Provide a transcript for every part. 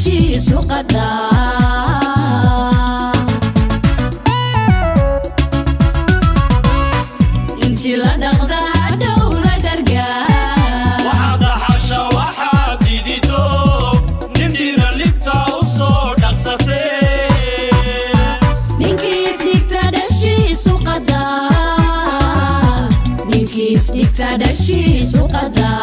dhashiisu qadaa. Intii la dhaqda hadhow la dhargaa. Waxaad dhaxasha waxaad didido, nin dhiira libta u soo dhaqsatee. Ninkii isdhigta dhashiisu qadaa, ninkii isdhigta dhashiisu qadaa.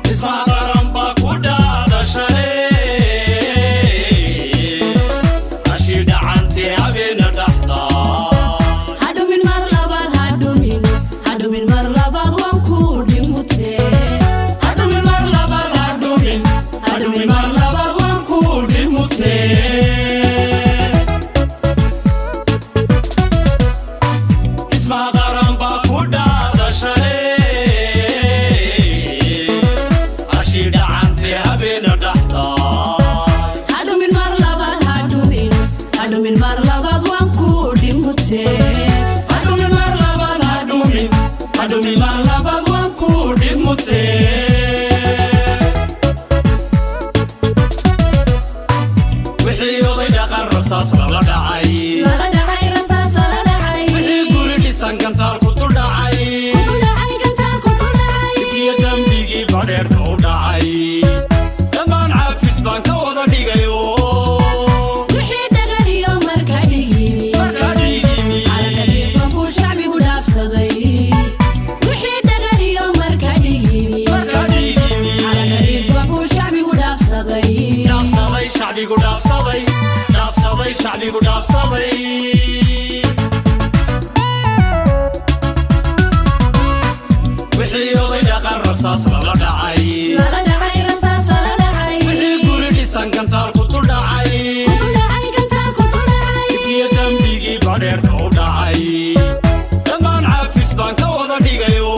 Dhismaha qaran baa ku dhaadashale, ashii dhacantee habeena dhaxdaa. Hadhumin mar labaad, hadhumin, hadhumin mar labaad, waan ku dhimutee. Hadhumin mar labaad, hadhumin, hadhumin mar labaad, waan ku dhimutee. Dhismaha qaran baa ku dhaadashale, ashii dhacantee habeena dhaxdaa. Hadhumin mar labaad, hadhumin, hadhumin mar labaad, waan ku dhimutee. Hadhumin mar labaad, hadhumin, hadhumin mar labaad, waan ku dhimutee. Wixii oday dhaqan rasaas lala dhacay, lala dhacay rasaas lala dhacay, wixii guri dhisan gantaal ku dul dhacay, ku dhacay gantaal ku dul dhacay, iyo dembigii badheerka u dhacay, dhammaan caafis baan ka wada dhigayo. Wixii dhagar iyo marka dhigimi, markaa dhigimi, calanka dhiiqan buu shacbigu dhaafsaday. Wixii dhagar iyo marka dhigimi, markaa dhigimi, calanka dhiiqan buu shacbigu dhaafsaday. Dhaafsaday shacbigu, dhaafsaday, dhaafsaday shacbigu, dhaafsaday. Wixii oday dhaqan rasaas lala dhacay, lala dhacay rasaas lala dhacay, wixii guri dhisan gantaal ku dul dhacay, ku dhacay gantaal ku dul dhacay, iyo dembigii badheerka u dhacay, dhammaan caafis baan ka wada dhigayo.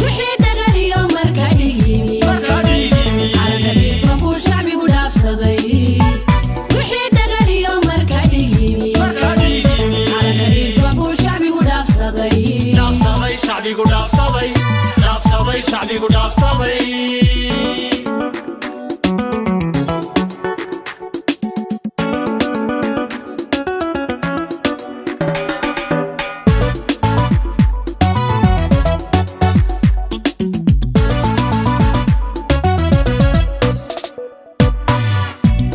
Wixii dhagar iyo marka dhigimi, markaa dhigimi, calanka dhiiqan buu shacbigu dhaafsaday. Wixii dhagar iyo marka dhigimi, markaa dhigimi, calanka dhiiqan buu shacbigu dhaafsaday. Dhaafsaday shacbigu, dhaafsaday, dhaafsaday shacbigu, dhaafsaday.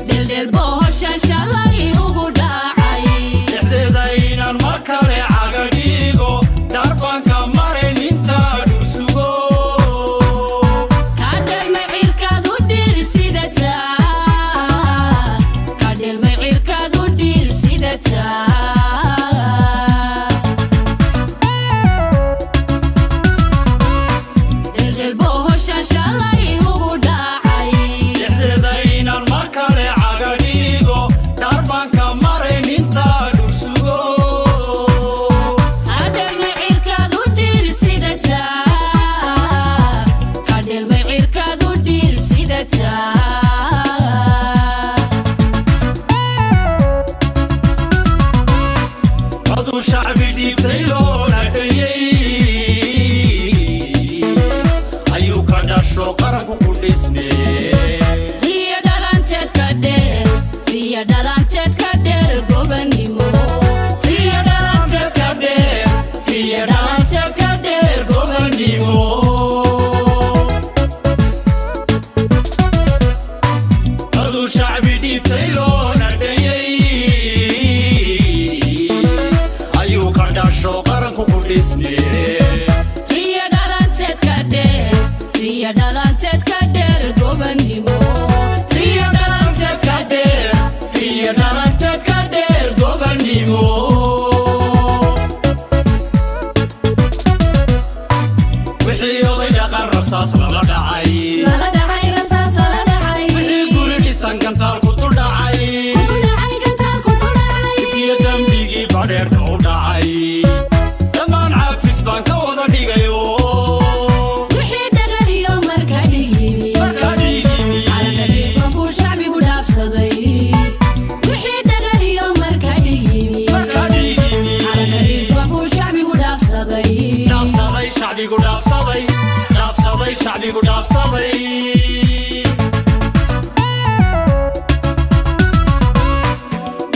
Dheeldheel bohosha shalay ugu dhacay, Dhexdeeda inaan mar kale caga dhigo, darbanka marin intaa dhursugo. Kadhelmay cirkaad u dhiil sidataa, kadhelmay cirkaad u dhiil sidataa. Dheeldheel bohosha shalay ugu dhacay, Dhexdeeda inaan mar kale caga dhigo, darbanka marin intaa dhursugo. Kadhelmay cirkaad u dhiil sidataa, kadhelmay cirkaad u dhiil sidataa. Coduu shacbi dhiibtay loona dhayey ayuu ka dhasho qaranku ku dhismee. Riya dhalanteed ka dheer, riya dhalanteed ka dheer gobanimo. Riya dhalanteed ka dheer, riya dhalanteed ka dheer gobanimo. Coduu shacbi dhiibtay loona dhayey ayuu ka dhasho qaranku ku dhismee. Riya dhalanteed ka dheer, riya dhalanteed ka dheer gobanimo. Riya dhalanteed ka dheer, riya dhalanteed ka dheer gobanimo. Wixii oday dhaqan rasaas lala dhacay, lala dhacay rasaas lala dhacay, wixii guri dhisan gantaal ku dul dhacay, ku dhacay gantaal ku dul dhacay, iyo dembigii badheerka u dhacay, dhammaan caafis baan ka wada dhigayo. Wixii dhagar iyo marka dhigimi, markaa dhigimi, calanka dhiiqan buu shacbigu dhaafsaday. Wixii dhagar iyo marka dhigimi, markaa dhigimi, calanka dhiiqan buu shacbigu dhaafsaday. Dhaafsaday shacbigu, Dhaafsaday, dhaafsaday, shacbigu dhaafsaday.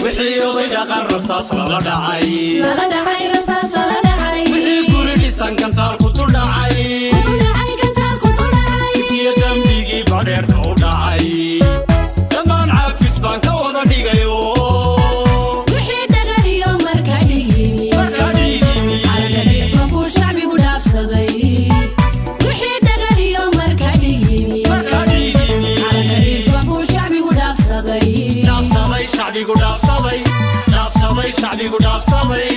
Wixii oday dhaqan rasaas lala dhacay, lala dhacay, rasaas lala dhacay. Wixii guri dhisan gantaal ku dul dhacay, ku dul dhacay, gantaal ku dul dhacay. Iyo dembigii badheerka u dhacay dhammaan caafis baan ka wada dhigayo. Wixii dhagar iyo marka dhigimi, marka dhigimi, calanka dhiigban buu shacbigu dhaafsaday. Wixii dhagar iyo marka dhigimi, marka dhigimi, calanka dhiigban buu shacbigu dhaafsaday. Dhaafsaday, shacbigu dhaafsaday, dhaafsaday, shacbigu dhaafsaday.